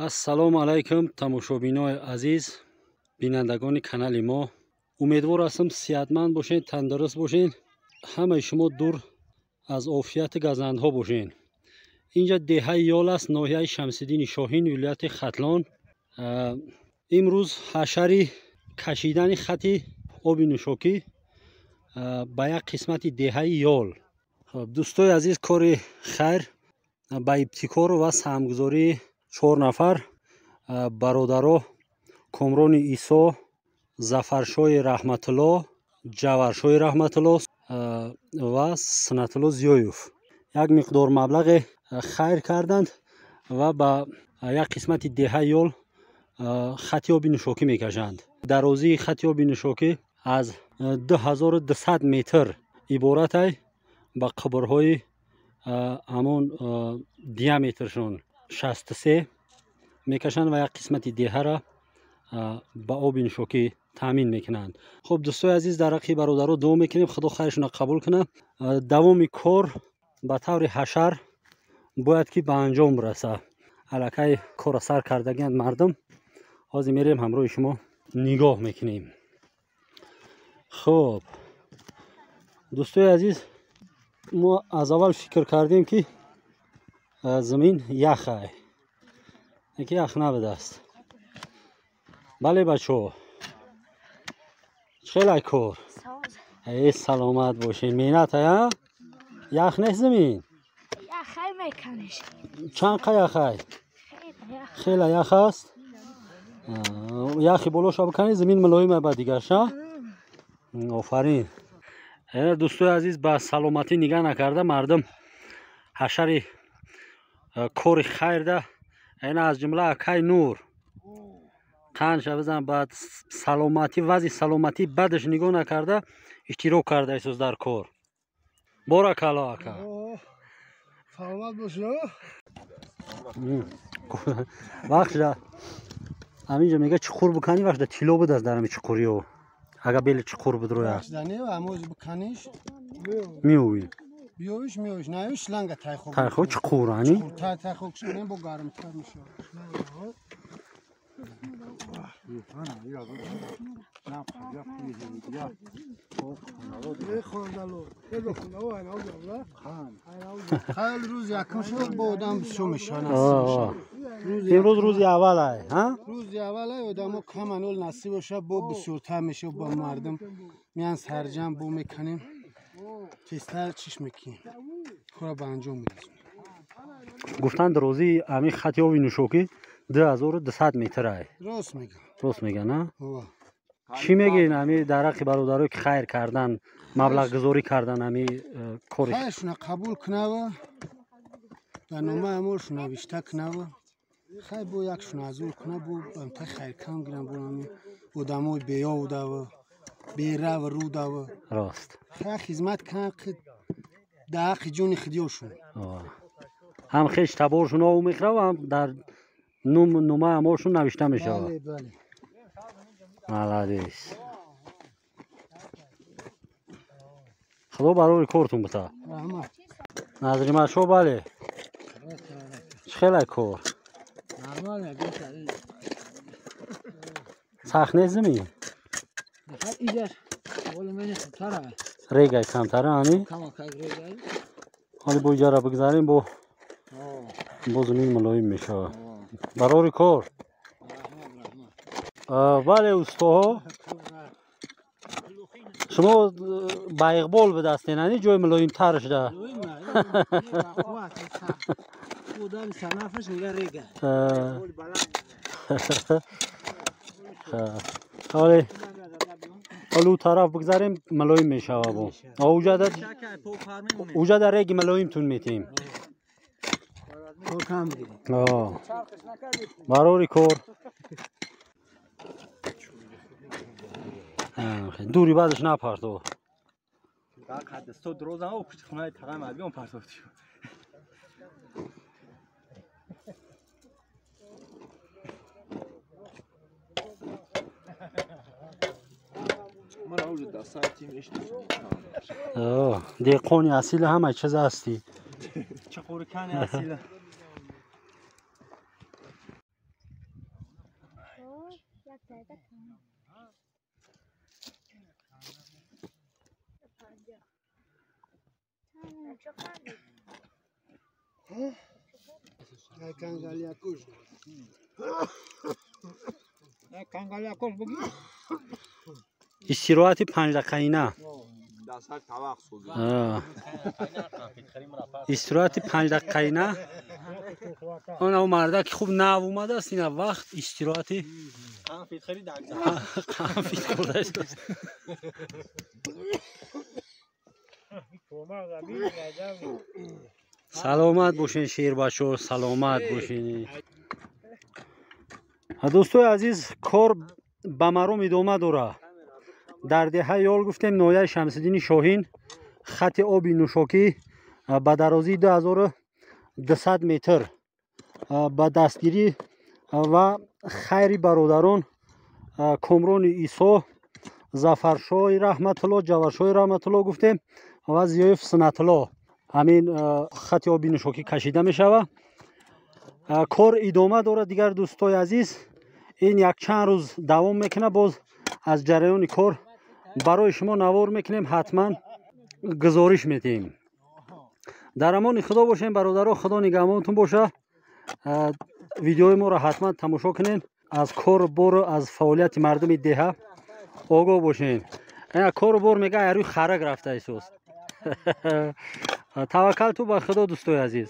Ассалому алайкум тамошобинои азиз, бинандагони канали мо. Умедвор ҳастам сиҳатманд бошед, тандуруст бошед, ҳамаи шумо дур аз офияти газандҳо бошед. Инҷа деҳаи Ёл аст, ноҳияи Шамсиддини Шоҳин, вилояти Хатлон. Имрӯз ҳашари кашидани хати оби нӯшокӣ ба як қисмати деҳаи Ёл. Дӯстои азиз, кори хайр ба ибтикору ва саҳмгузории 4 нафар бародаро Комрони Исо, Зафаршоҳи Раҳматулло, Ҷаваршоҳи Раҳматулло ва Сунатулло Зиёев як миқдор маблағе хайр карданд ва ба як қисмати деҳаи Ёл хати оби нӯшокӣ мекашанд. Дарозии хати оби нӯшокӣ аз 2200 метр иборатай ба қубурҳои ҳамон диаметршон 63 мекашанд ва як қисмати деҳаро ба оби нӯшокӣ таъмин мекунанд. Хуб, дӯстои азиз, дар ҳаққи бародаро дуо мекунем, худо хайршонро қабул кунад. Давоми кор ба таври ҳашар бояд ки ба анҷом расад. Аллакай корро сар кардагианд мардум. Ҳозир мерем ҳамроҳи шумо нигоҳ мекунем. Хуб, дӯстои азиз, мо аз аввал фикр кардем ки замин яхай, ки ях набудааст. Бале бачаҳо, хелай кор. Э, саломат бошед. Меҳнат ая? Ях нест замин? Яхай меканиш. Чанд қа яхай? Хела ях аст. Яхи болоша биканед, замин мулоим ба дигарша. Офарин. Э, дӯстои азиз, ба саломатӣ нигаҳ накарда мардум ҳашари кори хайрда, ина аз ҷумла акай Нур қанша бизан, ба саломатӣ, вазъи саломатӣ бадаш нигоҳ накарда иштирок карда исоз дар кор. Боракалло ака. Саломат бошед. Вақт ҳаминҷо мега чуқур биканӣ, вақт тилло будаст дар ҳами чуқуриё. Агар бели чуқур буд роя. Меовӣ. Биёвиш меовиш, наёвиш шланга тайхок. Тайхок чуқур ани? Тайхок шунем бо гармтар мешавад. Рӯзи якум шуд, бо одам бисёр мешавад. Имрӯз рӯзи аввалай, ҳа? Рӯзи аввалай, одамо каман, ол насиб бошад, бо бисёртар мешавад, бо мардум меян сарҷам бо меканем, тезтар чиш мекунем, кора ба анҷом мерасонем. Гуфтанд дарозии ҳамин хати оби нӯшокӣ 2200 метр ай. Рост мегӯям. Рост мегӯян, а? Чӣ мегӯед ҳами дар ҳаққи бародарое ки хайр кардан, маблағгузорӣ кардан ҳами кори? Хайршона қабул кунава, дар номаи амолшон навишта кунава, хайр бо якшона азур куна, бо амта хайркам гирам, бо ҳами одамои беёвдава, берава рудава. Рост. Хайр хизмат кунан дар ҳаққи ҷони худёшон. Ҳам хеш таборшон ов мехӯрав, ҳам дар номаи амолшон навишта мешавад. Бале, бале. Молодец. Худо барори кортун бита. Раҳмат. Назримашо, бале. Чӣ хелай кор? Сахт нест замин? Регай камтара ани? Ҳоли бо иҷара бигзарем, бо замин мулоим мешавад. Барори кор. Бале устоҳо, шумо ба иқбол бидастен, ани ҷои мулоимтар шуда. Ҳоле ӯ тараф бигзарем, мулоим мешава. Бо уҷа дар реги мулоимтун метиҳем. Барори кор. Дури баъдаш напартов. Деҳқони асил ҳама чиз ҳастӣ. Истироҳати панҷдақиқаина. Истироҳати панҷдақиқаина. Он ав марда ки хуб нав омадааст, ина вақт истироҳати қанфит хӯрдааст. Саломат бошен шербачо, саломат бошен. Дӯстои азиз, кор ба маром идома дорад. Дар деҳаи Ёл гуфтем, ноҳияи Шамсиддини Шоҳин, хати оби нӯшокӣ ба дарозии 2200 метр ба дастгирӣ ва хайри бародарон Комрони Исо, Зафаршоҳи Раҳматулло, Ҷаваршоҳи Раҳматулло гуфтем ва Зиёев Сунатулло ҳамин хати оби нӯшокӣ кашида мешавад. Кор идома дорад. Дигар дӯстои азиз, ин якчанд рӯз давом мекунад. Боз аз ҷараёни кор барои шумо навор мекунем, ҳатман гузориш медиҳем. Дар амони худо бошем бародаро, худо нигаҳбонтон боша. Видеои моро ҳатман тамошо кунед, аз кору бору аз фаъолияти мардуми деҳа огоҳ бошем. Кору бор мега рӯи харак рафта исос. Таваккалту ба худо дӯстои азиз.